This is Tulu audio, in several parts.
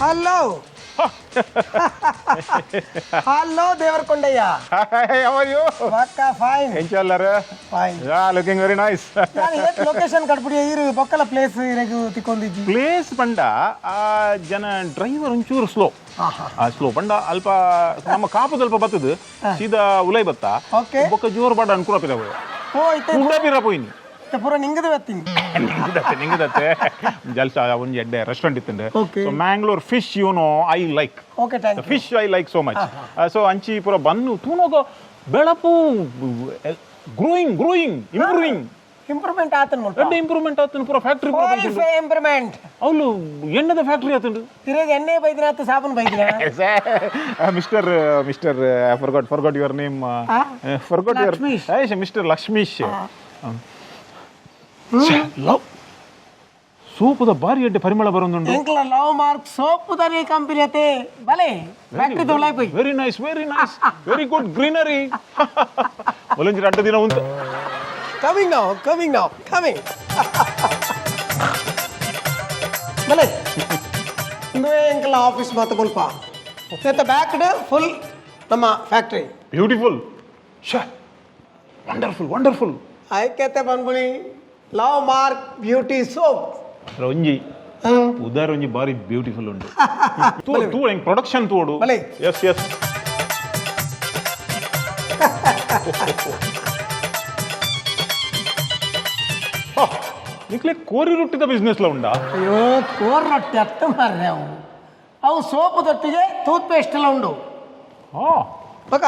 Hello hello ದೇವರಕೊಂಡಯ್ಯ. Hi, how are you? ಪಕ್ಕ fine. ಎಂಚಲ್ಲರ್? Fine. Yeah, looking very nice. ನಾನು ಏತ್ location ಕಟ್ಬಿಡಿ ಇರು ಬೊಕ್ಕಲ ಪ್ಲೇಸ್ ಇರೆಗು ತಿಕ್ಕೊಂದಿಜ್ಜಿ. ಪ್ಲೇಸ್ ಪಂಡ ಆ ಜನ ಡ್ರೈವರ್ ಒಂಚೂರು ಸ್ಲೋ. ಆ ಸ್ಲೋ ಪಂಡ ಅಲ್ಪ ನಮ್ಮ ಕಾಪುದಲ್ಪ ಬತ್ತದು ಸೀದಾ ಉಲೈ ಬತ್ತ. ಬೊಕ್ಕ ಜೋರು ಬಾಡ ಅನ್ಕೂರ ಪಿರ ಓ ಇತ್ತೆ ಕೂಡ ಪಿರ ಪೋಯಿನಿ. ಇತ್ತೆ ಪೂರ ನಿಂಗದ ಬತ್ತೀನಿ. ನಿಂಗದತ್ತೆ ನಿಂಗದತ್ತೆ ಜಲ್ಸ ಒಂಜಿ ಎಡ್ಡೆ restaurant ಇತ್ತಂಡೆ. So Mangalore fish, you know, I like. Okay, thank you. Fish I like so much. So ಅಂಚಿ ಪೂರ ಬನ್ನು ತೂನೋಗ ಬೆಳಪು growing growing improving. Improvement ಆತನ್ ಮುಲ್ಪ. ಎಡ್ಡೆ ಇಂಪ್ರೂವ್ಮೆಂಟ್ ಆತನ ಪೂರ ಫ್ಯಾಕ್ಟ್ರಿ ಪೂರ ಬಂತುಂಡು. ಇಂಪ್ರೂವ್ಮೆಂಟ್. ಅವಳು ಎಣ್ಣೆದ ಫ್ಯಾಕ್ಟ್ರಿ ಆತುಂಡು. ತಿರುಗಿ ಎಣ್ಣೆ ಬೈದಿನ ಆತು ಸಾಬೂನ್ ಬೈದಿನ. Mister mister forgot your name. Forgot your Lakshmish. Mister Lakshmish. Love ಸೋಪುದ ಬಾರಿ ಎಡ್ಡೆ ಪರಿಮಳ ಬರೋದುಂಡು. ಎಂಕ್ಲ love mark soap ದಾರಿ ಕಂಪನಿ ಅತೆ ಬಲೆ ಫ್ಯಾಕ್ಟ್ರಿ ತೋಲಾಯ್ ಪೋಯ್. Very nice, very nice, very good greenery. ಒಲಂಜಿ ರಡ್ಡ ದಿನ ಉಂಟು. Coming now, coming now, coming. ಬಲೆ ಇಂದುವೇ ಎಂಕ್ಲ ಆಫೀಸ್ ಮಾತ ಮುಲ್ಪ ನೆತ್ತ ಬ್ಯಾಕ್ಡ್ ಫುಲ್ ನಮ್ಮ factory. Beautiful, wonderful, wonderful. ಐಕ್ಯತೆ ಬಂದ್ಬಿಡಿ love mark beauty soap. ಒಂಜಿ ಉದಾರ ಒಂಜಿ ಬಾರಿ ಬ್ಯೂಟಿಫುಲ್ ಉಂಟು. ತೂ ತೂ ಎಂಕ್ ಪ್ರೊಡಕ್ಷನ್ ತೋಡು. ಬಲೆ. ಎಸ್ ಎಸ್ ನಿಕ್ಲೆ ಕೋರಿ ರೊಟ್ಟಿದ ಬಿಸ್ನೆಸ್ ಲ ಉಂಡಾ? ಅಯ್ಯೋ, ಕೋರ್ ರೊಟ್ಟಿ ಅತ್ತ ಮಾರ್ರೆ. ಅವು ಅವು ಸೋಪು ದೊಟ್ಟಿಗೆ ಟೂತ್ ಪೇಸ್ಟ್ ಎಲ್ಲ ಉಂಡು. ಮಗ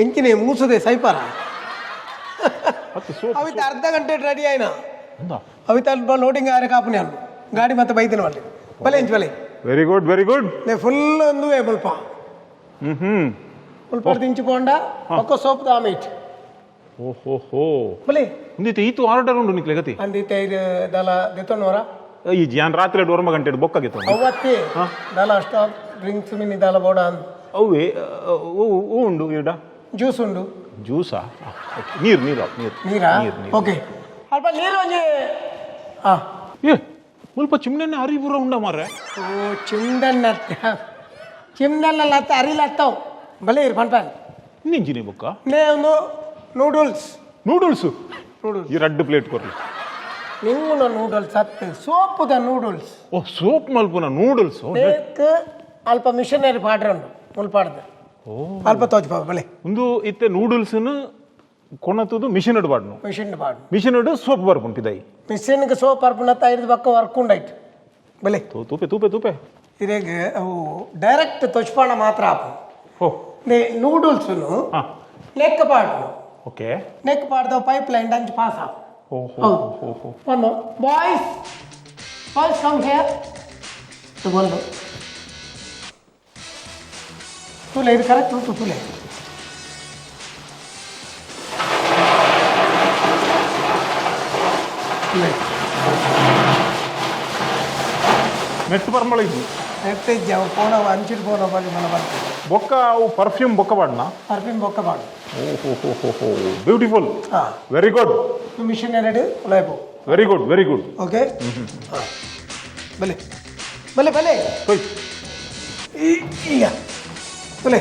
ಎಂಚಿನೆ ಮೂಸದೆ ಸೈಪಾರ. ಅತ್ತು ಸೋಪ್. ಅವಿತ ಅರ್ಧ ಗಂಟೆ ರೆಡಿ ಆಯ್ನ. ಉಂದಾ? ಅವಿತ ಅಲ್ಪ ಲೋಡಿಂಗ್ ಆರೆ ಕಾಪುನಿ ಅಲ್ಲು ಗಾಡಿ ಮತ್ತೆ ಬೈದಿನ ಅಲ್ಲಿ. ಬಲೆ ಎಂಚ್ ಬಲೆ. Very good, very good. ನೇ ಫುಲ್ ಒಂದುವೇ ಮುಲ್ಪ. ಹ್ಮ್ ಹ್ಮ್ ಮುಲ್ಪ ದಿಂಚು ಪೋಂಡ ಒಕ್ಕ ಸೋಪ್ ದಾಮೀಟ್. ಓಹೋ ಹೋ. ಬಲೆ. ಉಂದಿತ್ತೆ ಈತು ಆರ್ಡರ್ ಉಂಡು ನಿಕ್ಲೆ ಗತಿ. ಅಂದಿತ್ತೆ ಇದು ದಲ ದೆತ್ತೊನ್ನೋರ. ಈ ಜಿಯಾನ್ ರಾತ್ರಿ ಒರ್ಮ ಗಂಟೆ ಬೊಕ್ಕಗಿತ್ತು. ಅವ್ವತ್ತಿ ದಲ ಸ್ಟಾಕ್ ಡ್ರಿಂಕ್ಸ್ ಮಿನಿ ದಲ ಬೋಡ ಅಂದ್. ಅವೇ ಓ ಓ ಉಂಡು ಈಡ? ಜ್ಯೂಸ್ ಉಂಡು. ಜ್ಯೂಸಾ? ನೀರು ನೀರು ನೀರು. ನೀರಾ? ನೀರು ನೀರು. ಓಕೆ, ಅಲ್ಪ ನೀರು ಒಂಜಿ ಹಾ. ಏ ಮುಲ್ಪ ಚಿಮ್ನೆ ಅರಿಪುರ ಉಂಡ ಮಾರ್ರೆ. ಓ ಚಿಮ್ದನ್ನ ಚಿಮ್ದನ್ನಲ್ಲ ಅತ್ತ ಅರಿಲತ್ತವ್ ಬಲೆ ಇರು ಪನ್ಪನ್. ನಿಂಜಿನಿ ಬೊಕ್ಕ? ನೇ ಒಂದು noodles. Noodles. Noodles. ಈ ರಡ್ಡು ಪ್ಲೇಟ್ ಕೊರ್ಲಿ. ನಿಂಗುನ ನೂಡಲ್ಸ್ ಅತ್ತು ಸೋಪುದ ನೂಡಲ್ಸ್. ಓ ಸೋಪ್ ಮಲ್ಪುನ ನೂಡಲ್ಸ್. ನೇಕ್ ಅಲ್ಪ ಮಿಷನರಿ ಪಾಡ್ರೆ ಉಂಡು ಮುಲ್ಪಾಡ್ದು ಅಲ್ಪ ತೋಚ್ ಪಾಪ ಬಲೆ. ಒಂದು ಇತ್ತೆ ನೂಡಲ್ಸ್ ಕೊಣತದು ಮಿಷಿನ್ ಇಡಬಾರ್ದು. ಮಿಷಿನ್ ಪಾಡು. ಮಿಷಿನ್ ಇಡು ಸೋಪ್ ಬರ್ಪುಂಡು ಪಿದೈ. ಮಿಷಿನ್ಗೆ ಸೋಪ್ ಅರ್ಪುನತ್ತ ಐದು ಪಕ್ಕ ವರ್ಕ್ ಉಂಡಾಯ್ತು ಬಲೆ. ತೂಪೆ ತೂಪೆ ತೂಪೆ. ಇದೇಗ ಅವು ಡೈರೆಕ್ಟ್ ತೊಚ್ಪಾಣ ಮಾತ್ರ ಆಪು. ಓ ನೇ ನೂಡಲ್ಸ್ನು ನೆಕ್ ಪಾಡ್ನು. ನೆಕ್ ಪಾಡ್ದವು ಪೈಪ್ ಲೈನ್ ಅಂಚು ಪಾಸ್ ಆಪು. ಓ ಹೋ. ಹೌದು. ಹೋ ಹೋ. One more. Boys, boys, come here. ತಗೊಂಡು ತೂಲೆ ಇದು ಕರೆಕ್ಟ್ ಉಂಟು ತೂಲೆ. ತೂಲೆ. ನೆಟ್ ಪರ್ಮಳ ಇದ್ದು. ನೆಟ್ಟಿಜ್ಜೆ ಅವು ಪೋಣ ಹಂಚಿಟ್ಟು ಪೋಣ ಬಲ್ಲಿ ಮನ ಬರ್ತದೆ. ಬೊಕ್ಕ ಅವು ಪರ್ಫ್ಯೂಮ್ ಬೊಕ್ಕ ಬಾಡ್ನ. ಪರ್ಫ್ಯೂಮ್ ಬೊಕ್ಕ ಬಾಡು. ಓ ಹೋ ಹೋ ಹೋ ಹೋ, ಬ್ಯೂಟಿಫುಲ್. ಹಾಂ. Very good. Mission ಎರಡು ಉಲಾಯ್ಬು. Very good, very good. Okay, ಹಾಂ ಬಲೆ ಬಲೆ ಬಲೆ. ಹೋಯ್. ಈಗ ಬಲೆ.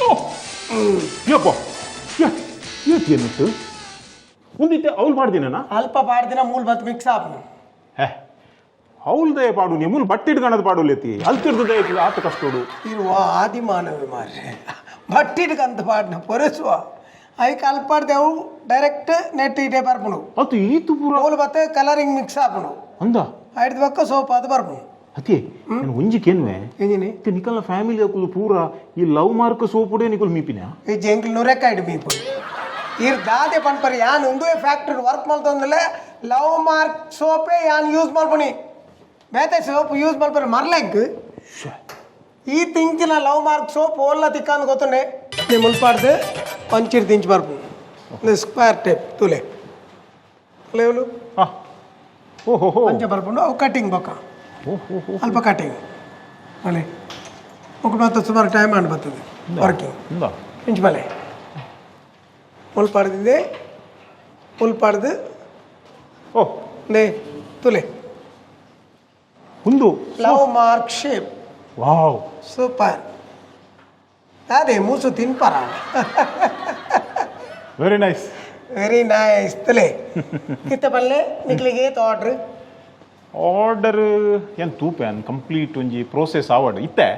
ಓ ಯಪ್ಪ ಏತ್ ಏನಿತ್ತು ಒಂದಿತ್ತೆ ಅವ್ಲು ಮಾಡ್ದಿನ. ಅಲ್ಪ ಪಾಡ್ದಿನ ಮೂಲ ಬತ್ ಮಿಕ್ಸ್ ಆಪು. ಹೇ ಅವ್ಲ್ದೇ ಪಾಡು ನೀ ಮೂಲ ಬಟ್ಟಿ ಹಿಡ್ಕಣದ ಪಾಡು ಲೇತಿ ಅಲ್ತಿರ್ದು ಆತ ಕಷ್ಟೋಡು. ಇರುವ ಆದಿಮಾನವಿ ಮಾರ್ರೆ ಬಟ್ಟಿಡ್ಕಂತ ಪಾಡ್ನ ಪೊರೆಸುವ ಐಕ್ ಅಲ್ಪಾಡ್ದೆವು ಡೈರೆಕ್ಟ್ ನೆಟ್ ಇಟೇ ಬರ್ಪುಂಡು. ಅದು ಈತು ಪೂರ. ಮೂಲ ಬತ್ತೆ ಕಲರಿಂಗ್ ಮಿಕ್ಸ್ ಆಪುಂಡು. ಅಂದ. ಐಡ್ದು ಬಕ್ಕ ಸೋಪ್ ಅದು ಬರ್ಪುಂಡು. ಅತಿ ನಾನು ಒಂಜಿ ಕೇನ್ವೆ. ಎಂಜಿನಿ? ಇತ್ತೆ ನಿಕಲ್ನ ಫ್ಯಾಮಿಲಿ ಅಕುಲು ಪೂರ ಈ ಲವ್ ಮಾರ್ಕ್ ಸೋಪುಡೆ ನಿಕುಲು ಮೀಪಿನ? ಈ ಜಂಕ್ಲ್ ನೂರೆಕ್ಕ ಇಡು ಮೀಪು ಈರ್ ದಾದೆ ಪನ್ಪರಿ ಯಾನ್ ಉಂದುವೆ ಫ್ಯಾಕ್ಟ್ರಿ ವರ್ಕ್ ಮಲ್ತೊಂದಲೆ ಲವ್ ಮಾರ್ಕ್ ಸೋಪೇ ಯಾನ್ ಯೂಸ್ ಮಲ್ಪುನಿ ಬೇತೆ ಸೋಪ್ ಯೂಸ್ ಮಲ್ಪರಿ ಮರ್ಲೆಂಕ್ ಈ ತಿಂಚಿನ love mark soap ಓಲ್ಲ ತಿಕ್ಕಾಂದು ಗೊತ್ತುಂಡೆ ನೀ ಮುಲ್ಪಾಡ್ದು ಒಂಚಿರು ತಿಂಚು ಬರ್ಪುಂಡು ಸ್ಕ್ವೇರ್ ಟೇಪ್ ತೂಲೆ ಲೇವಲು. ಹಾ ಓಹೋ ಹೋ. ಅಂಚೆ ಬರ್ಪುಂಡು ಅವು ಕಟಿಂಗ್ ಬೊಕ್ಕ. ಓಹೋ ಹೋ. ಅಲ್ಪ ಕಟಿಂಗ್ ಬಲೆ ఒక ಮಾತ್ರ ಸುಮಾರು ಟೈಮ್ ಆಂಡ್ ಬರ್ತದೆ ವರ್ಕಿಂಗ್. ಇಂದ. ಇಂಚು ಬಲೆ ಮುಲ್ಪಾಡ್ದಿದ್ದೆ ಮುಲ್ಪಾಡ್ದು. ಓ ನೇ ತುಲೆ. ಉಂದು Love mark shape. Wow. Super. ಅದೇ ಮೂಸು ತಿನ್ಪಾರ. Very nice. Very nice. ತಲೆ ಕಿತ್ತ ಪಲ್ಲೆ ನಿಕ್ಲಿಗೆ ಏತ್ ಆರ್ಡ್ರ್? ಆರ್ಡರ್ ಏನು ತೂಪೆ ಅನ್ ಕಂಪ್ಲೀಟ್ ಒಂಜಿ ಪ್ರೋಸೆಸ್ ಆವಡ್ ಇತ್ತೆ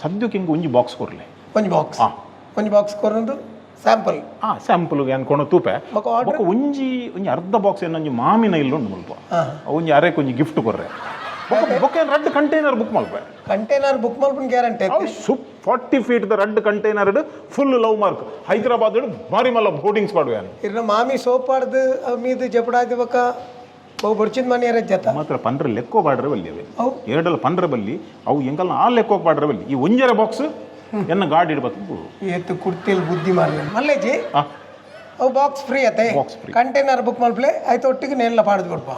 ಸದ್ಯಕ್ಕೆ ಹಿಂಗೆ ಒಂಜಿ ಬಾಕ್ಸ್ ಕೊರ್ಲೆ. ಒಂಜಿ ಬಾಕ್ಸ್? ಆ. ಒಂಜಿ ಬಾಕ್ಸ್ ಕೊರೊಂದು ಸ್ಯಾಂಪಲ್. ಆ ಸ್ಯಾಂಪಲ್ ಏನ್ ಕೊಣ ತೂಪೆ. ಬೊಕ order? ಬೊಕ ಒಂಜಿ ಒಂಜಿ ಅರ್ಧ ಬಾಕ್ಸ್ ಏನು ಒಂಜಿ ಮಾಮಿನ ಇಲ್ಲ ಉಂಡು ಮುಲ್ಪ. ಅವು ಒಂಜಿ ಅರೆಕ್ ಒಂಜಿ ಗಿಫ್ಟ್ ಕೊರ್ರೆ. ಬೊಕ ಬೊಕ ಏನ್ ರಡ್ಡ್ ಕಂಟೈನರ್ ಬುಕ್ ಮಲ್ಪೆ. ಕಂಟೈನರ್ ಬುಕ್ ಮಲ್ಪುನ ಗ್ಯಾರಂಟಿ. ಅವು ಸುಪ್ 40 ಫೀಟ್ ದ ರಡ್ಡ್ container full love mark. Hyderabad ಬಾರಿ ಮಲ್ಲ ಹೋರ್ಡಿಂಗ್ಸ್ ಪಾಡುವೆ. ಇರ್ನ ಮಾಮಿ ಸೋಪ್ ಪಾಡ್ದು ಮೀದು ಜಪಡಾದಿ ಬೊಕ ಬಹು ಬೊಡ್ಚಿನ ಮನೆಯರ ಜತ. ಮಾತ್ರ ಪಂಡ್ರೆ ಲೆಕ್ಕೋ ಪಾಡ್ರೆ ಬಲ್ಲಿ ಅವೆ. ಅವು? ಎರಡಲ್ಲ ಪಂಡ್ರೆ ಬಲ್ಲಿ ಅವು ಎಂಕಲ್ನ ಆ ಲೆಕ್ಕೋ ಪಾಡ್ರೆ ಬಲ್ಲಿ ಈ ಒಂಜರೆ ಬಾಕ್ಸ್ ಎನ್ನ ಗಾಡಿ ಇಡ್ಬತ್ತು. ಏತು ಕುರ್ತಿಲ್ ಬುದ್ಧಿ ಮಾರ್ಲೆ ಮಲ್ಲೇಜಿ. ಆ. ಅವು ಬಾಕ್ಸ್ ಫ್ರೀ ಅತ್ತೆ? Box free. Container book ಮಲ್ಪಲೆ ಆಯ್ತು, ಒಟ್ಟಿಗೆ ನೆಲ್ಲ ಪಾಡ್ದು ಕೊಡ್ಪ.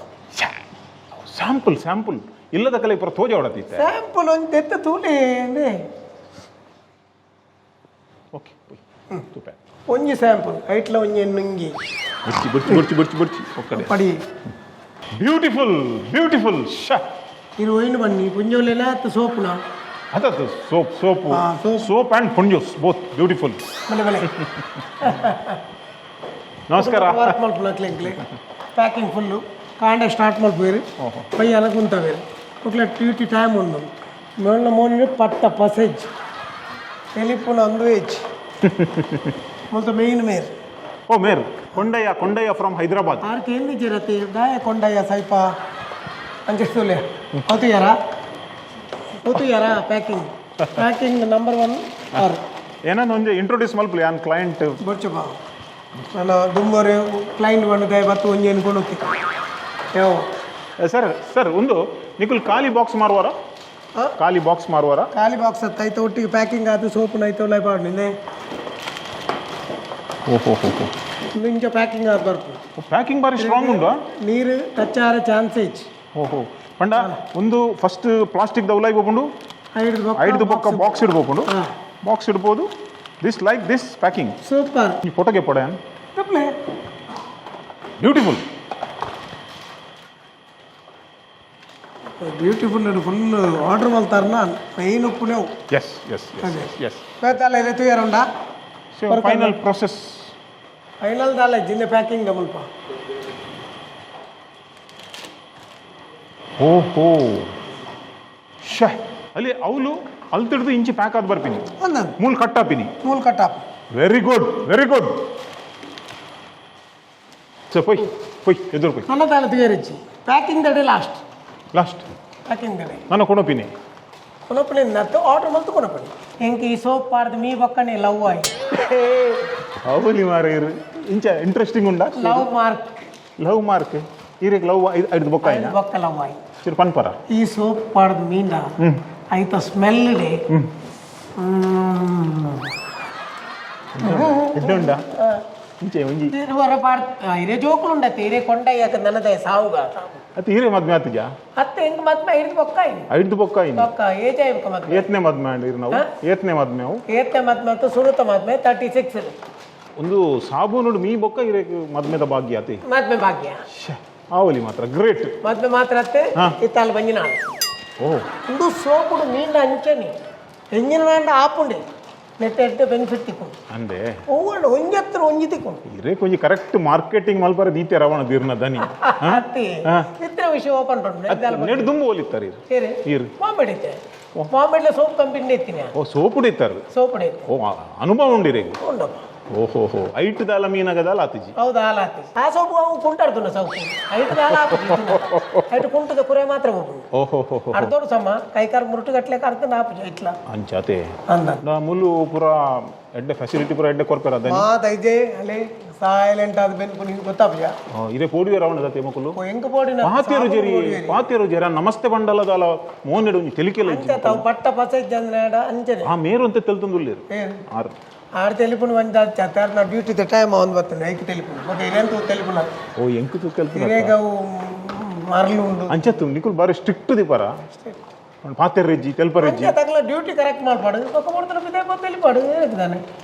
ಸ್ಯಾಂಪಲ್ ಸ್ಯಾಂಪಲ್ ಇಲ್ಲದ ಕಲೆ ಪುರ ತೋಜ ಹೊಡತಿತ್ತೆ. ಸ್ಯಾಂಪಲ್ ಒಂದು ತೆತ್ತ ತೂಲೆ ಅಂದೆ. ಓಕೆ, ತೂಪೆ. ಒಂಜಿ ಸ್ಯಾಂಪಲ್ ಐಟ್ಲ ಒಂಜಿ ನುಂಗಿ. ಬುಡ್ಚಿ ಬುಡ್ಚಿ ಬುಡ್ಚಿ ಬುಡ್ಚಿ ಬುಡ್ಚಿ ಒಕ್ಕಡೆ. ಪಡಿ. ಬ್ಯೂಟಿಫುಲ್ ಬ್ಯೂಟಿಫುಲ್ ಶ. ಇರು ಒಯ್ನು ಬನ್ನಿ ಪುಂಜೋಲೆನ ಅತ್ತ ಸೋಪುನ? ಅದದು ಸೋಪ್ ಸೋಪು. ಹಾ, soap. Soap and ಪುಂಜೋಸ್ both beautiful. ಬಲೆ ಬಲೆ. ನಮಸ್ಕಾರ. ವರ್ಕ್ ಮಲ್ಪುನ ಕ್ಲಿಂಕ್ಲೆ ಪ್ಯಾಕಿಂಗ್ ಫುಲ್ಲು ಕಾಂಡ ಸ್ಟಾರ್ಟ್ ಮಲ್ಪೇರು ಪಯ್ಯನ ಕುಂತವೇರು ಕುಕ್ಲೆ ಡ್ಯೂಟಿ ಟೈಮ್ ಉಂಡು ಮೇಳ ಮೋನಿನ ಪಟ್ಟ ಪಸೇಜ್ ಟೆಲಿಫೋನ್ ಒಂದು ಏಜ್ ಮುಲ್ತ ಮೇನ್ ಮೇರ್. ಓ ಮೇರ್ ಕೊಂಡಯ್ಯ, ಕೊಂಡಯ್ಯ ಫ್ರಮ್ ಹೈದರಾಬಾದ್. ಆರ್ ಕೇಂದ್ರ ಜರತಿ ದಾಯ ಕೊಂಡಯ್ಯ ಸೈಪ ಅಂಚೆ ಅವತ್ತು ಯಾರ ಅವತ್ತು ಯಾರ packing packing number one R. ಏನನ್ನ ಒಂಜಿ ಇಂಟ್ರೊಡ್ಯೂಸ್ ಮಲ್ಪಲಿ ಯಾನ್ ಕ್ಲೈಂಟ್. ಬೊಚ್ಚು ಬಾ ನಾನು ದುಂಬೋರೆ ಕ್ಲೈಂಟ್ ಬಂದು ದಯ ಬತ್ತು ಒಂಜಿ ಅನ್ಕೊಂಡು ಯಾವ. ಸರ್ ಸರ್, ಒಂದು ನಿಕುಲ್ ಖಾಲಿ ಬಾಕ್ಸ್ ಮಾರುವಾರ? ಆ? ಖಾಲಿ ಬಾಕ್ಸ್ ಮಾರುವಾರ? ಖಾಲಿ ಬಾಕ್ಸ್ ಹತ್ತು ಐತೆ ಒಟ್ಟಿಗೆ ಪ್ಯಾಕಿಂಗ್ ಆದ ಸೋಪುನ ಐತೆ ಲೈಫ್ ನಿನ್ನೆ. ಓಹೋ ಹೋ. ಇಂಚ ಪ್ಯಾಕಿಂಗ್ ಆದ ಬರ್ಪು. ಪ್ಯಾಕಿಂಗ್ ಬಾರಿ ಸ್ಟ್ರಾಂಗ್ ಉಂಡು. ನೀರು ಟಚ್ ಆರ ಚಾನ್ಸ್ ಐಚ್. ಓಹೋ, ಪಂಡ ಒಂದು ಫಸ್ಟ್ ಪ್ಲಾಸ್ಟಿಕ್ ದೌಲಾಯಿ ಹೋಗ್ಕೊಂಡು ಐದು. ಐದು ಬೊಕ್ಕ ಬಾಕ್ಸ್ ಇಡ್ಬೋಕೊಂಡು. ಹಾ. ಬಾಕ್ಸ್ ಇಡ್ಬೋದು. This like this packing. Super. ಈ ಫೋಟೋಗೆ ಪೊಡೆ. ತಪ್ಪಲೆ. Beautiful. Beautiful full order ಮಲ್ತಾರನ main ಉಪ್ಪುನೇವು. S S S S. ಬೇತಾಲ ತುಯರುಂಡ. So final process. Final ದಾಲ ಜಿಂದೆ ಪ್ಯಾಕಿಂಗ್ ಮುಲ್ಪ. ಓಹೋ ಶ, ಅಲ್ಲಿ ಅವಲು ಅಲ್ತಿಡ್ದು ಇಂಚಿ ಪ್ಯಾಕ್ ಆದ್ ಬರ್ಪಿನಿ. ಒಂದೊಂದು. ಮೂಲ್ ಕಟ್ಟಾಪಿನಿ. ಮೂಲ್ ಕಟ್ಟಾಪ್. Very good, very good. So ಪೊಯ್ ಪೊಯ್ ಎದುರು ಪೊಯ್. ನನ್ನ ತಾಲ ತುಯರಿಚ್ಚಿ ಪ್ಯಾಕಿಂಗ್ ದಡೆ last. Last. Packing ದಡೆ. ನಾನು ಕೊಣಪಿನಿ. ಕೊನಪನಿ ನತ್ತು ಆರ್ಡರ್ ಮಲ್ತು ಕೊನಪನಿ ಎಂಕ್ ಈ ಸೋಪ್ ಪಾಡ್ದು ಮೀ ಬಕ್ಕನೆ ಲವ್ ಆಯ್. ಅವಲಿ ಮಾರ ಇಂಚ interesting ಉಂಡಾ? Love mark. Love mark ಈರೆಗ್ love ಐದು ಬೊಕ್ಕ ಆಯ್ನ. ಬೊಕ್ಕ ಲವ್ ಆಯ್. ಚಿರು ಪನ್ಪರ. ಈ ಸೋಪ್ ಪಾಡ್ದು ಮೀನ ಐತ ಸ್ಮೆಲ್ ಡೆ. ಎಡ್ಡೆ ಉಂಡಾ ಇಂಚೆ ಒಂಜಿ? ವರ ಪಾಡ್ ಇರೇ ಜೋಕುಲು ಉಂಡತ್ತೆ ಇರೇ ಕೊಂಡಯ್ಯಕ ನನದೆ ಸಾವುಗ. ಅತ್ತೆ ಈರೆ ಮದ್ಮೆ ಆತಿಜಾ? ಅತ್ತೆ ಹೆಂಗ್ ಮದ್ಮೆ ಹಿಡಿದು ಬೊಕ್ಕ ಇನಿ. ಐದು ಬೊಕ್ಕ ಇನಿ. ಬೊಕ್ಕ ಏಜ್ ಆಯ್ಬೊಕ್ಕ ಮದ್ಮೆ. ಏತ್ನೆ ಮದ್ಮೆ ಆಂಡ್ ಇರ್ ನಾವು? ಏತ್ನೆ ಮದ್ಮೆ ಅವು? ಏತ್ನೆ ಮದ್ಮೆ ಅಂತ ಸುರುತ ಮದ್ಮೆ 36. ಒಂದು ಸಾಬೂನುಡು ಮೀ ಬೊಕ್ಕ ಇರೆ ಮದ್ಮೆದ ಭಾಗ್ಯ ಆತಿ. ಮದ್ಮೆ ಭಾಗ್ಯ. ಶ್ಯೆ, ಆವಲಿ ಮಾತ್ರ ಗ್ರೇಟ್. ಮದ್ಮೆ ಮಾತ್ರ ಅತ್ತೆ. ಹಾ. ಇತ್ತಾಲ್ ಬಂಜಿ ನಾನು. ಓ. ಉಂದು ಸೋಪುಡು ಮೀನ ಅಂಚನೆ ಎಂಜಿನ വേണ്ട ಆಪುಂಡೆ ನೆಟ್ ಎಡ್ಡೆ ಬೆನಿಫಿಟ್ ತಿಕ್ಕೊಂಡು. ಅಂದೆ. ಒವ್ವಂಡು ಒಂಜಿ ಹತ್ರ ಒಂಜಿ ತಿಕ್ಕೊಂಡು. ಇರೇ ಕೊಂಜಿ ಕರೆಕ್ಟ್ ಮಾರ್ಕೆಟಿಂಗ್ ಮಲ್ಪರ ದೀತೆ ರವಣ ದೀರ್ನ ದನಿ. ಅತ್ತಿ. ಹಾ. ಇತ್ರ ವಿಷಯ ಓಪನ್ ಪಂಡು. ನೆಡ್ ದುಂಬು ಒಲಿತ್ತಾರೆ ಇರು. ಸರಿ. ಇರು. ಮಾಂಬೆಡ್ ಇತ್ತೆ ಮಾಂಬೆಡ್ಲ ಸೋಪ್ ಕಂಪನಿ ಎತ್ತಿನ. ಓ, ಸೋಪುಡು ಇತ್ತಾರೆ. ಸೋಪ್ ಇತ್ತು. ಓ, ಅನುಭವ ಉಂಡಿರೇಗು. ಉಂಡಪ್ಪ. ಓಹೋ ಹೋ, ಐಟ್ ದಾಲ ಮೀನಗದಾಲ ಆತಿಜಿ. ಹೌದು, ಹಾಲು ಆತಿ. ಆ ಸೋಪು ಅವು ಕುಂಟಾಡ್తున్న ಸೋಪು ಐಟ್ ದಾಲ ಆಪುಜಿ. ಐಟ್ ಕುಂಟದ ಕುರೆ ಮಾತ್ರ ಹೋಗುದು. ಓಹೋ ಹೋ ಹೋ. ಅರ್ಧೋಡು ಸಮ ಕೈಕಾರ್ ಮುರುಟು ಗಟ್ಲೆ ಅರ್ಧ ಆಪುಜಿ ಇಟ್ಲ. ಅಂಚಾತೆ. ಅಂದ. ನಾ ಮುಲ್ಲು ಪೂರ ಎಡ್ಡೆ ಫೆಸಿಲಿಟಿ ಪೂರ ಎಡ್ಡೆ ಕೊರ್ಪೆರ ದನಿ. ಮಾತೈಜೆ ಅಲ್ಲಿ ಸೈಲೆಂಟ್ ಆದ ಬೆನ್ಪು ಗೊತ್ತಾಪುಜ. ಇದೇ ಪೋಡಿವೆ ರವಣ ದತೆ ಮಕ್ಕಳು. ಎಂಕ ಪೋಡಿನ. ಪಾತಿಯರು ಜರಿ ಪಾತಿಯರು ಜರ ನಮಸ್ತೆ ಬಂಡಲದಾಲ ಮೋನೆಡು ಒಂಜಿ ತೆಲಿಕೆಲ ಇಜ್ಜಿ. ಅಂಚೆ ತಾವು ಪಟ್ಟ ಪಸೆಜ್ ಅಂದ್ರೆ ಅಂಚನೆ. ಆ ಮೇರು ಅಂತ ತೆಲ್ತಂದುಲ್ಲೇರು. ಏನು? ಆರು. ಆರು ಟೆಲಿಫೋನ್ ಒಂದು ಚಾತಾರ್ ನಾ ಡ್ಯೂಟಿ ಟೈಮ್ ಅವ್ನು ಬರ್ತಾನೆ ಐಕ್ ಟೆಲಿಫೋನ್ ಮತ್ತೆ ಇರೇಂತು ಟೆಲಿಫೋನ್. ಓ, ಎಂಕು ತೆಲ್ತುನ. ಇರೇಗ ಅವು ಮರಲು ಉಂಡು. ಅಂಚತ್ತು ನಿಕುಲ್ ಬಾರಿ ಸ್ಟ್ರಿಕ್ಟ್ ದಿಪರ ಪಾತೆರ್ರೆಜ್ಜಿ ತೆಲ್ಪರೆಜ್ಜಿ. ಅಂಚೆ ತಗಲ ಡ್ಯೂಟಿ ಕರೆಕ್ಟ್ ಮಾಡ್ಪಾಡು ಬೊಕ್ಕ ಮಾಡ್ತಾನೆ ಬಿದ್ದೆ ತೆಲಿಪಾಡು ಏನಿದ್ದಾನೆ.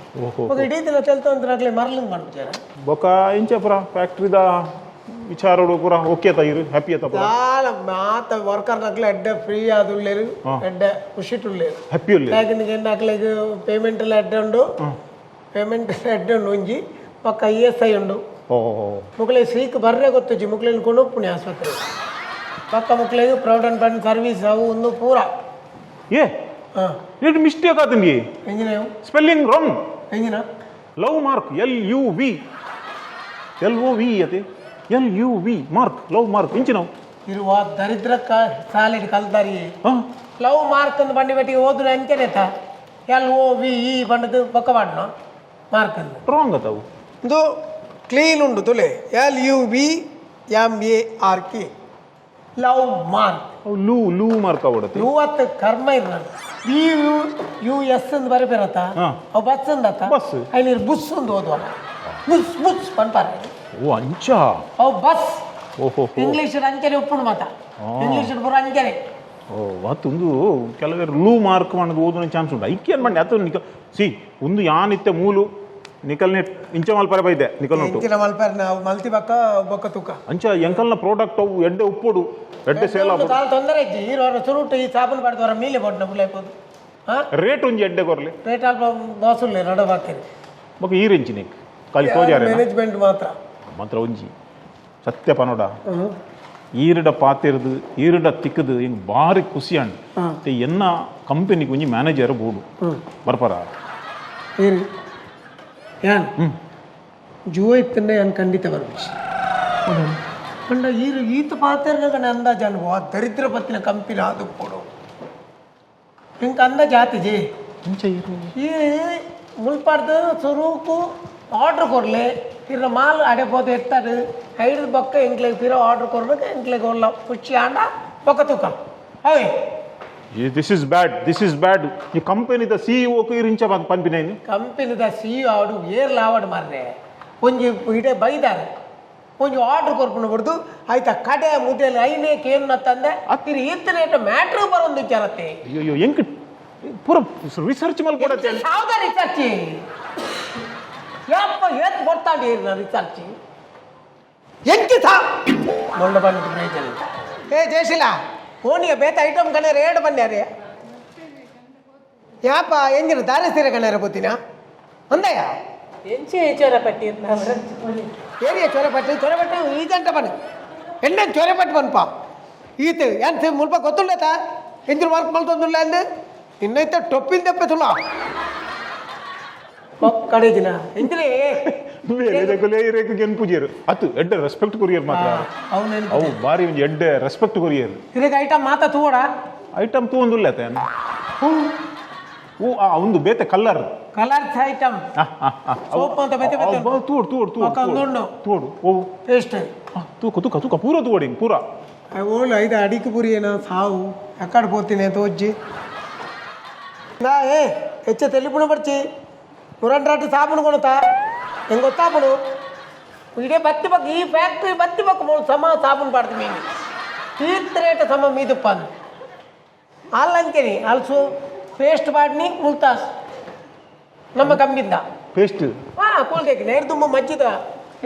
ಓಹೋ. ಬೊಕ್ಕ ಇಡೀ ದಿನ ತೆಲ್ತ ಅಂತ ಮರಲು ಮಾಡ್ಬಿಟ್ಟಾರ. ಬೊಕ ಇಂಚ ಪುರ ಫ್ಯಾಕ್ಟ್ರಿದ ವಿಚಾರಡು ಪೂರ ಓಕೆ ತ ಇರು ಹ್ಯಾಪಿ ಆತ ಪೂರ. ದಾಲ ಮಾತ ವರ್ಕರ್ ನಕ್ಲೆ ಎಡ್ಡೆ ಫ್ರೀ ಆದುಲ್ಲೇರು, ಎಡ್ಡೆ ಖುಷಿಟುಲ್ಲೇರು. ಹ್ಯಾಪಿ ಉಲ್ಲೇರು. ಪ್ಯಾಕಿಂಗ್ ನಕ್ಲೆಗ್ ಪೇಮೆಂಟ್ ಎಲ್ಲ ಎಡ್ಡೆ ಉಂಡು, ಪೇಮೆಂಟ್ ಎಡ್ಡೆ ಉಂಡು. ಒಂಜಿ ಪಕ್ಕ E S I ಉಂಡು. ಓ. ಮುಕ್ಲೆ ಸೀಕ್ ಬರ್ರೆ ಗೊತ್ತುಜಿ, ಮುಕ್ಲೆನ್ ಕೊನೊಪ್ಪುಣಿ ಆಸ್ಪತ್ರೆ. ಪಕ್ಕ ಮುಕ್ಲೆಗ್ provident fund service ಅವು ಒಂದು ಪೂರ. ಏ. ಹಾಂ. ಏಟ್ ಮಿಸ್ಟೇಕ್ ಆತಂಗಿ. ಎಂಜಿನ? Spelling wrong. ಎಂಜಿನ? Love mark, L U V, L O V ಅತೆ, L U V mark, love mark ಇಂಚಿನವು. ಇರುವ ದರಿದ್ರ ಸಾಲಿಡ್ ಕಲ್ದಾರಿ. ಹಾಂ. ಲವ್ ಮಾರ್ಕ್ ಅಂದ್ ಬಂಡಿ ಬೆಟ್ಟಿಗೆ ಓದುನ ಅಂಚನೆ ತ L O V E ಬಂಡದು ಬೊಕ್ಕ ಬಾಡ್ನ ಮಾರ್ಕ್ ಅಂದ್. ರಾಂಗ್ ಅತವು. ಇದು ಕ್ಲೀನ್ ಉಂಡು ತುಲೆ, L U V M A R K, love mark. ಅವು ಲೂ ಲೂ ಮಾರ್ಕ್ ಅವಡತಿ. ಮೂವತ್ತು ಕರ್ಮ ಇರ್ನ V you U S ಅಂದ್ ಬರಬೇರತ್ತ. ಅವು ಬಸ್ ಅಂದತ್ತ. ಬಸ್. ಐನೀರು ಬುಸ್ ಅಂದ್ ಓದುವ, ಬುಸ್ ಬುಸ್ ಪನ್ಪಾರೆ. ಓ, ಅಂಚ. ಅವು ಬಸ್. ಓಹೋ. ಇಂಗ್ಲೀಷ್ ಅಂಚನೆ ಉಪ್ಪುಂಡು ಮಾತ, ಇಂಗ್ಲೀಷ್ ಪೂರ ಅಂಚನೆ. ಓ, ಮತ್ತೊಂದು ಕೆಲವರು ಲೂ ಮಾರ್ಕ್ ಮಾಡೋದು ಓದುನ ಚಾನ್ಸ್ ಉಂಟು. ಐಕೆ ಏನು ಮಾಡಿ ಅದು ನಿಕ ಸಿ ಒಂದು ಯಾನಿತ್ತೆ ಮೂಲು ನಿಕಲ್ನೆ ಇಂಚ ಮಲ್ಪರೆ ಬೈದೆ ನಿಕಲ್ ಉಂಟು. ಇಂಚಿನ ಮಲ್ಪಾರೆ ನಾವು ಮಲ್ತಿ ಬಕ್ಕ ಬೊಕ್ಕ ತೂಕ. ಅಂಚ ಎಂಕಲ್ನ ಪ್ರಾಡಕ್ಟ್ ಅವು ಎಡ್ಡೆ ಉಪ್ಪೋಡು, ಎಡ್ಡೆ ಸೇಲ್ ಆಪೋಡು. ಕಾಲ ತೊಂದರೆ ಇಜ್ಜಿ. ಈ ವಾರ ಸುರುಟು ಈ ಸಾಬೂನು ಪಡೆದವರ ಮೇಲೆ ಬೊಡ್ನ ಬುಲೈಪೋದು. ಹಾಂ. ರೇಟ್ ಒಂಜಿ ಎಡ್ಡೆ ಕೊರ್ಲಿ. ರೇಟ್ ಅಲ್ಪ ಬಾಸುಲ್ಲೆ ನಡ ಬಾಕಿ. ಬೊಕ ಈ ರೆಂಚಿ ನಿಕ್ ಖಾಲಿ ತೋಜಾರೆ. ಮ್ಯಾನೇಜ್ಮೆಂಟ್ ಮಾತ್ರ. ಮಾತ್ರ ಒಂಜಿ ಸತ್ಯ ಪನೋಡ, ಈರಡ ಪಾತಿರ್ದು ಈರಡ ತಿಕ್ಕದು ಹಿಂಗೆ ಭಾರಿ ಖುಷಿ ಅಂಡ್ ಮತ್ತೆ ಎನ್ನ ಕಂಪನಿಗೆ ಒಂಜಿ ಮ್ಯಾನೇಜರ್ ಬೋಡು ಬರ್ಪರ. ಏರು ಯಾನ್ ಜುವ ಇತ್ತಂಡೆ ಯಾನ್ ಖಂಡಿತ ಬರ್ಬೇಕು. ಪಂಡ ಈರು ಈತ ಪಾತೆರ್ನಾಗ ಅಂದಾಜು ಅನುಭವ ದರಿದ್ರ ಪತ್ತಿನ ಕಂಪಿನ ಅದು ಕೊಡು ಇಂಕ ಅಂದಾಜು ಆತಿಜಿ. ಅಂಚ ಈರು ಈ ಮುಲ್ಪಾಡ್ದು ಸುರುಕು ಆರ್ಡ್ರ್ ಕೊರ್ಲೆ, ತಿರ್ನ ಮಾಲ್ ಅಡೆ ಪೋದು ಎತ್ತಾಡು ಐದು ಬೊಕ್ಕ ಎಂಕ್ಲೆಗ್ ಪಿರ ಆರ್ಡ್ರ್ ಕೊರ್ಬೇಕು. ಎಂಕ್ಲೆಗ್ ಒಲ್ಲ ಖುಷಿ ಆಂಡ ಬೊಕ್ಕ ತೂಕ ಅವೇ. This is bad, this is bad. ಈ ಕಂಪನಿದ ಸಿಇಒ ಇರ್ ಇಂಚ ಪನ್ಪಿನೇನು? ಕಂಪನಿದ ಸಿ ಆಡು ಏರ್ಲ ಆವಡು ಮಾರ್ರೆ. ಒಂಜಿ ಇಡೆ ಬೈದಾರೆ, ಒಂಜಿ ಆರ್ಡ್ರ್ ಕೊರ್ಪುನ ಬಿಡ್ದು ಆಯ್ತಾ ಕಡೆ ಮುದ್ದೆಲಿ ಐನೇ ಕೇನ್ನ ತಂದೆ ಅತ್ತಿರಿ ಈತ ರೇಟ್ ಮ್ಯಾಟ್ರ್ ಬರೊಂದು ವಿಚಾರತ್ತೆ. ಅಯ್ಯೋ, ಎಂಕ್ ಪೂರ ರಿಸರ್ಚ್ ಮಲ್ಕೊಡತ್ತೆ. ಯಾವ್ದ ರಿಸರ್ಚ್ ಯಪ್ಪ? ಏತ್ ಬರ್ತಾಂಡಿ ರಿಸರ್ಚ್ ಎಂಕಿ ಸಾ ಮೊಂಡ ಬಂದ ಪ್ರಯೋಜನ. ಏ ಜಯಶೀಲ, ಓಣಿಯ ಬೇತ ಐಟಮ್ ಕಣೆ ರೇಡ್ ಬನ್ಯಾರೆ ಯಾಪ ಎಂಜಿನ ದಾರೆ ಸೀರೆ ಕಣೇರ ಗೊತ್ತಿನ ಅಂದಯ್ಯ. ಎಂಚೆ ಚೊರಪಟ್ಟಿ? ಏರಿಯ ಚೊರೆಪಟ್ಟು, ಚೊರೆಪಟ್ಟು ಈಜಂಟ ಬನ್ನಿ ಎಣ್ಣೆ ಚೊರೆಪಟ್ಟು ಬನ್ಪ ಈತ ಏನ್ ಮುಲ್ಪ ಗೊತ್ತುಂಡತ ಎಂಜಿನ ವರ್ಕ್ ಮಲ್ತೊಂದುಲ್ಲ ಅಂದು ನಿನ್ನೈತೆ ಟೊಪ್ಪಿನ ದೆಪ್ಪೆ ತುಲ ಕಡೆ ದಿನ ಎಂಜಿನ. ಬೇರೆ ದಕುಲೆ ಇರೇಕು ಗೆನ್ಪುಜೇರು ಅತ್ತು ಎಡ್ಡೆ ರೆಸ್ಪೆಕ್ಟ್ ಕೊರಿಯರ್ ಮಾತ್ರ. ಅವನು ಅವು ಬಾರಿ ಒಂಜಿ ಎಡ್ಡೆ ರೆಸ್ಪೆಕ್ಟ್ ಕೊರಿಯರ್. ಇದಕ್ಕೆ ಐಟಮ್ ಮಾತಾ ತೂವಡ. ಐಟಮ್ ತೂವೊಂದುಲ್ಲ ಆತ. ಓ, ಆ ಒಂದು ಬೇತೆ colour. Colours item soap ಅಂತ ಬೇತೆ ಬೇತೆ ಉಂಟು. ತೂಡು ತೂಡು ತೂಡು. ಪಕ್ಕ ಒಂದು ಉಂಡು. ತೂಡು ಓ. ಪೇಸ್ಟ್. ತೂಕ ತೂಕ ತೂಕ ಪೂರ ತೂಡಿ ಪೂರ. ಓಳು ಐದು ಅಡಿಕೆ ಪುರಿ ಏನೋ ಸಾವು ಎಕ್ಕಡೆ ಪೋತೀನಿ ತೋಜ್ಜಿ ನಾ. ಏ ಹೆಚ್ಚ ತೆಲಿಪುಣ ಬರ್ಚಿ ಮುರಂಡ್ರಾಟಿ ಸಾಬೂನು ಕೊಣತಾ ಹೆಂಗೆ ಗೊತ್ತಾಪುಣು ಇಡೇ ಬತ್ತಿ ಪಕ್ಕ ಈ ಫ್ಯಾಕ್ಟ್ರಿ ಬತ್ತಿ ಪಕ್ಕ ಮೂಳು ಸಮ ಸಾಬೂನು ಪಾಡ್ದು ಮೀನು ತೀರ್ಥ ರೇಟ್ ಸಮ ಮೀದುಪ್ಪ ಅಂದು ಅಲ್ಲಿ ಅಂತೀನಿ ಅಲ್ಲಿ ಸೋ ಪೇಸ್ಟ್ ಪಾಡ್ನಿ ಮುಲ್ತಾಸ್ ನಮ್ಮ ಕಂಬಿಂದ. ಪೇಸ್ಟ್. ಹಾಂ, ಕೂಲ್ದೇಕು ನೇರು ತುಂಬ ಮಜ್ಜಿದ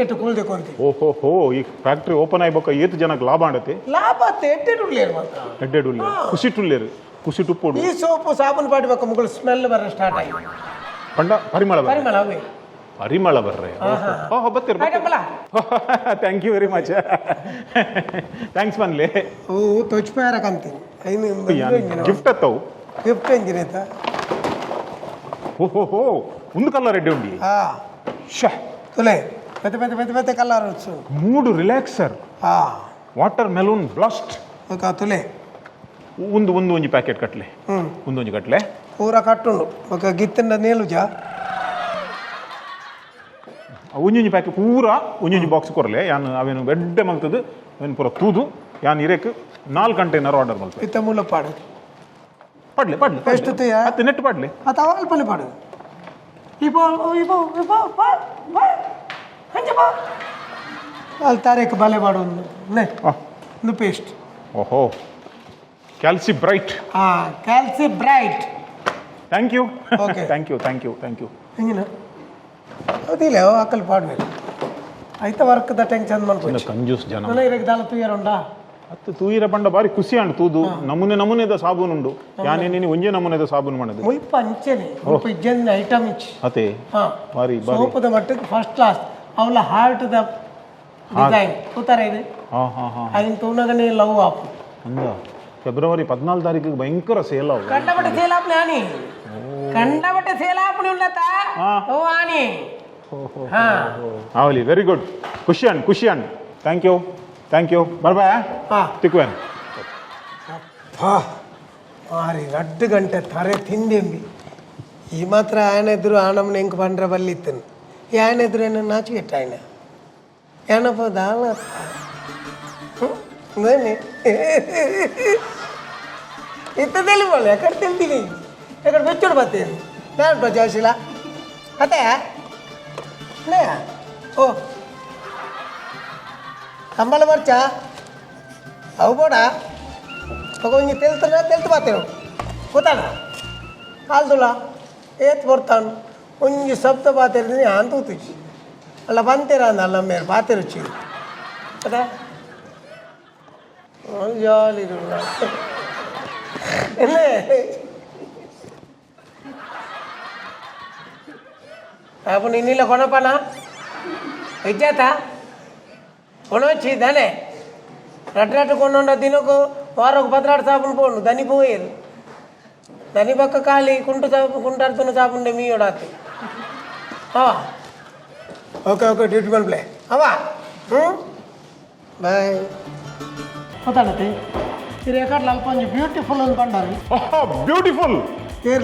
ಇಟ್ಟು ಕೂಲ್ದೇಕು ಅಂತೀವಿ. ಓಹೋ ಹೋ, ಈ ಫ್ಯಾಕ್ಟ್ರಿ ಓಪನ್ ಆಯ್ಬೊಕ್ಕ ಏತ್ ಜನಕ್ಕೆ ಲಾಭ ಆಡತ್ತೆ. ಲಾಭ ಎಟ್ಟೆಡು ಮಾತ್ರ. ಎಡ್ಡೆಡು ಖುಷಿಟುಲ್ಲೇರು ಖುಷಿಟುಪ್ಪೋಡು. ಈ ಸೋಪು ಸಾಬೂನು ಪಾಡ್ಬೇಕು ಮುಗಳು ಸ್ಮೆಲ್ ಬರ ಸ್ಟಾರ್ಟ್ ಆಗಿ. ಪಂಡ ಪರಿಮಳ ಬರ್ರೆ. ಪರಿಮಳ ಅವೇ. ಪರಿಮಳ ಬರ್ರೆ. ಓಹೋ, ಬತ್ತೀರಿ. ಆಯ್ತಪ್ಪಲ್ಲ. Thank you very much, thanks ಪನ್ಲೆ. ಅವು ತೊಚ್ಪಾರ ಕಂತೀನಿ ಐನು. ಗಿಫ್ಟ್ ಅತ್ತವು. ಗಿಫ್ಟ್ ಎಂಜಿನ ಆಯ್ತಾ. ಓಹೋ ಹೋ, ಒಂದು ಕಲರ್ ರೆಡ್ಡಿ ಉಂಡಿ. ಹಾ. ಶ. ತುಲೆ ಪೆತ್ತ ಪೆತ್ತ ಪೆತ್ತ ಪೆತ್ತ ಕಲರ್ వచ్చు. ಮೂಡು ರಿಲ್ಯಾಕ್ಸರ್. ಹಾ. Water melon blast. ఒక ತುಲೆ. ಒಂದು ಒಂದು ಒಂಜಿ ಪ್ಯಾಕೆಟ್ ಕಟ್ಲೆ. ಹ್ಮ್. ಒಂದೊಂಜಿ ಕಟ್ಲೆ. ಪೂರ ಕಟ್ಟುಂಡು ఒక ಗಿತ್ತಿಂಡ ನೇಲುಜ. ಒಂಜೊಂಜಿ ಪ್ಯಾಕೆಟ್ ಪೂರ ಒಂಜೊಂಜಿ ಬಾಕ್ಸ್ ಕೊರ್ಲೆ. ಯಾನ್ ಅವೇನು ಎಡ್ಡೆ ಮಲ್ತದು ಅವೇನು ಪೂರ ತೂದು ಯಾನ್ ಇರೇಕ್ 4 ಕಂಟೈನರ್ ಆರ್ಡರ್ ಮಲ್ತೆ. ಇತ್ತ ಮೂಲ ಪಾಡು. ಪಡ್ಲೆ ಪಡ್ಲೆ. ಎಷ್ಟು ತುಯ? ಅತ್ತೆ ನೆಟ್ ಪಡ್ಲೆ. ಆ ತವಾಲ್ ಪಾಡು ಇಪೋ ಇಪೋ ಇಪೋ ಬಾ ಬಾ ಅಂಚ ಬಾ ಅಲ್ಲಿ ತಾರೀಕು ಬಲೆ ಪಾಡು ಒಂದು ನೆ. ಒಂದು ಪೇಸ್ಟ್. ಓಹೋ, ಕ್ಯಾಲ್ಸಿ ಬ್ರೈಟ್. ಹಾ, Calci bright. Thank you. Okay. Thank you, thank you, thank you. ಹಿಂಗಿನ ಹೌದಿಲ್ಲ ಅಕ್ಕಲ್ ಪಾಡ್ಬೇಕು. ಐತ ವರ್ಕ್ದ ಟೆನ್ಷನ್ ಮನ್ಪೊಚ್ಚಿ. ಕಂಜೂಸ್ ಜನ. ನನ್ನ ಇರಕ್ಕೆ ದಾಲ ತೂಯರುಂಡಾ? ಅತ್ತು ತೂಯಿರ ಪಂಡ ಬಾರಿ ಖುಷಿ ಅಂಡ್ ತೂದು ನಮೂನೆ ನಮೂನೆದ ಸಾಬೂನು ಉಂಡು. ಯಾನೆ ನೀನು ಒಂಜೇ ನಮೂನೆದ ಸಾಬೂನು ಮಾಡದು. ಮುಲ್ಪ ಅಂಚೆನೆ, ಮುಲ್ಪ ಇಜ್ಜಂದಿನ ಐಟಮ್ ಇಚ್ಚಿ. ಅತೆ. ಹಾ. ಬಾರಿ ಬಾರಿ. ಸೋಪದ ಮಟ್ಟಕ್ಕೆ ಫಸ್ಟ್ ಕ್ಲಾಸ್. ಅವಲ ಹಾರ್ಟ್ದ ಡಿಸೈನ್ ಕೂತಾರ ಇದು. ಹಾ ಹಾ ಹಾ. ಆಗಿನ ತೂನಗನೇ ಲವ್ ಆಪು. ಅಂದ ಫೆಬ್ರವರಿ 14 ತಾರೀಕಿಗೆ ಭಯಂಕರ ಸೇಲ್ ಅವು. ಕಂಡಪಟ್ಟೆ ಸೇಲ್ ಆಪ್ನೆ ಆನಿ, ಕಂಡಪಟ್ಟೆ ಸೇಲ್ ಆಪ್ನೆ ಉಳ್ಳತ. ಓ ಆನಿ. ಹಾ. ಆವಲಿ, ವೆರಿ ಗುಡ್. ಖುಷಿ ಅಂಡ್ ಖುಷಿ and thank you, thank you. ಬರ್ಬಾ. ಹಾ. ತಿಕ್ವೇನ್. ಹಾ ಮಾರಿ, 2 ಗಂಟೆ ತರೆ ತಿಂದೆಂಬಿ. ಈ ಮಾತ್ರ ఆయన ಎದುರು ಆನಮ್ನ ಎಂಕ್ ಪಂಡ್ರೆ ಬಲ್ಲಿತ್ತನು. ಈ ఆయన ಎದುರು ಏನ ನಾಚಿಕೆಟ್ಟ ఆయన ಏನಪ್ಪ ದಾಲ ಬನ್ನಿ. ಇತ್ತ తెలిపాలి ఎక్కడ తెలిది, ఎక్కడ ಬೆಚ್ಚೋಡು ಬರ್ತೇನೆ ನಾನು ಪ್ರಜಾಶೀಲ ಅತ್ತೆ. ಓ ಕಂಬಳ ಬರ್ಚ ಅವು ಬೋಡ ಒಂಜಿ ತೆಲ್ತನ ತೆಲ್ತು ಬಾತೇನು ಗೊತ್ತಾಣ ಕಾಲ್ದುಲ ಏತ್ ಬರ್ತಾನು. ಒಂಜಿ ಶಬ್ದ ಬಾತಿರ್ತೀನಿ ಅಂತ ತೂತುಚಿ ಅಲ್ಲ ಬಂತೀರ ಅಂದಲ್ಲ ಮೇರೆ ಬಾತಿರುಚಿ ಅದೇ ಜಾಲಿ. ಎಲ್ಲಿ ಅಪ್ಪ ಇನ್ನಿಲ್ಲ ಕೊನಪ್ಪನ ಇಜ್ಜಾತ ಕೊನೊಚ್ಚಿ ದಾನೆ ರಡ್ ರಡ್ ಕೊಂಡೊಂಡ ದಿನಕ್ಕೂ ವಾರಕ್ಕೆ 12 ಸಾಬೂನು ಪೋಂಡು ದನಿ ಪೋಯೇರು ದನಿ ಪಕ್ಕ ಖಾಲಿ ಕುಂಟು ಸಾಬು ಕುಂಟಾರ್ತುನ ಸಾಬುಂಡೆ ಮೀಯೋಡಾತಿ. ಹಾಂ, okay okay, duty ಮಲ್ಪ್ಲೆ ಅವ. ಹ್ಞೂ, ಬಾಯ್. ಗೊತ್ತಾಡತ್ತೆ ಈ ರೆಕಾರ್ಡ್ ಅಲ್ಪ ಒಂಜಿ ಬ್ಯೂಟಿಫುಲ್ ಒಂದು ಪಂಡಾರು. ಬ್ಯೂಟಿಫುಲ್.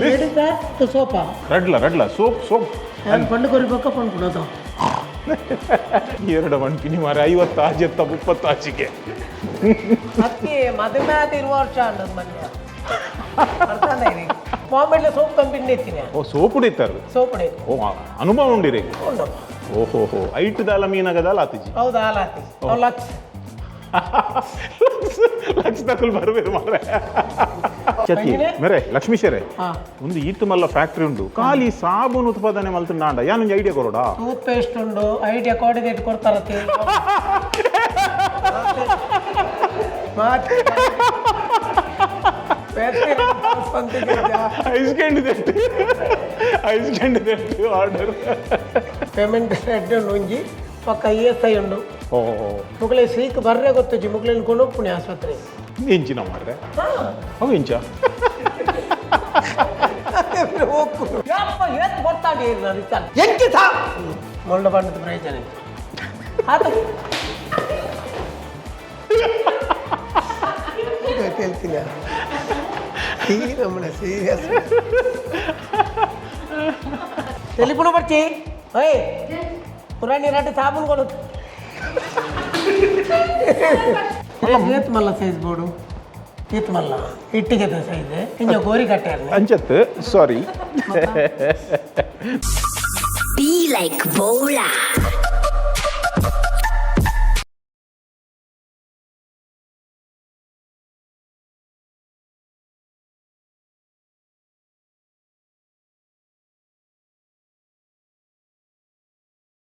ಲೇಡೀಸಾ ಸೋಪಾ? ರಡ್ಲ ರಡ್ಲ, ಸೋಪ್ ಸೋಪ್. ನಾನು ಪಂಡು ಕೊರಿ ಪಕ್ಕ ಪಂಡು. ಎರಡು ಮಣ್ಪಿನಿ ಮಾರ 50 ಆಚೆತ್ತ 30 ಆಚಿಗೆ. ಅದಕ್ಕೆ ಮದುವೆ ಆದ ಇರುವ ವರ್ಷ ಅನ್ನೋದು ಮೊನ್ನೆ ಬಾಂಬೆಡ್ಲ ಸೋಪ್ ಕಂಪನಿ ಎತ್ತಿನ. ಓ, ಸೋಪ್ ಉಡಿತಾರೆ? ಸೋಪ್. ಓ, ಅನುಭವ ಉಂಡಿರಿ. ಉಂಡಪ್ಪ. ಓಹೋ ಹೋ, ಐಟ್ ದಾಲ ಮೀನಗದಾಲ ಆತಿಜಿ. ಹೌದಾ, ಅಲ್ಲ ಆತಿ ಅವ್ ಲಕ್ಷ. ಲಕ್ಷ ತಕಲ್ ಬರ್ಬೇಕು ಮಾರೆ. ಪಂಜಿನೆ? ಮೇರೆ ಲಕ್ಷ್ಮೀಶರೇ. ಹಾ. ಒಂದು ಈತ್ ಮಲ್ಲ ಫ್ಯಾಕ್ಟ್ರಿ ಉಂಟು, ಖಾಲಿ ಸಾಬೂನು ಉತ್ಪಾದನೆ ಮಲ್ತುಂಡ. ಯಾನೊಂಜಿ ಐಡಿಯಾ ಕೊರೋಡಾ? ಟೂತ್ ಪೇಸ್ಟ್ ಉಂಡು, ಐಡಿಯಾ ಕೋಡಿದೇಟ್ ಕೊಡ್ತಾರತ್ತೆ. ಐಸ್ ಕ್ಯಾಂಡಿ ದೆಟ್ಟು, ಐಸ್ ಕ್ಯಾಂಡಿ ದೆಟ್ಟು order. Payment head ಉಂಡು ಒಂಜಿ ಪಕ್ಕ, E S I ಉಂಡು. ಓ. ಮುಕ್ಲೆ ಸೀಕ್ ಬರ್ರೆ ಗೊತ್ತುಜಿ, ಮುಕ್ಲೇನು ಕೊಂಡೋಗ್ಪುಣಿ ಆಸ್ಪತ್ರೆ. ಇಂಚಿನ ಮಾರ್ರೆ, ಅವು ಇಂಚ. ಯಪ್ಪ, ಏತ್ ಬರ್ತಾಂಡಿ ಎಂಕಿ ಸಾ ಮೊಂಡ ಬಣ್ಣದ ಪ್ರಯೋಜನ ಆತ ಹೇಳ್ತೀನಿ. ನಮ್ಮನೆ ಸೀರಿಯಸ್ ತೆಲಿಪುಣ ಬರ್ಚಿ. ಓಯ್ ಪುರಾಣಿ, ರಾಟಿ ಸಾಬೂನು ಕೊಡು. ಏತ್ ಮಲ್ಲ ಸೈಜ್ ಬೋಡು, ಏತ್ ಮಲ್ಲ ಇಟ್ಟಿಗೆ size ಇಂಜ Gowri ಕಟ್ಟಾರ. ಅಂಚತ್ sorry. Be like Bola.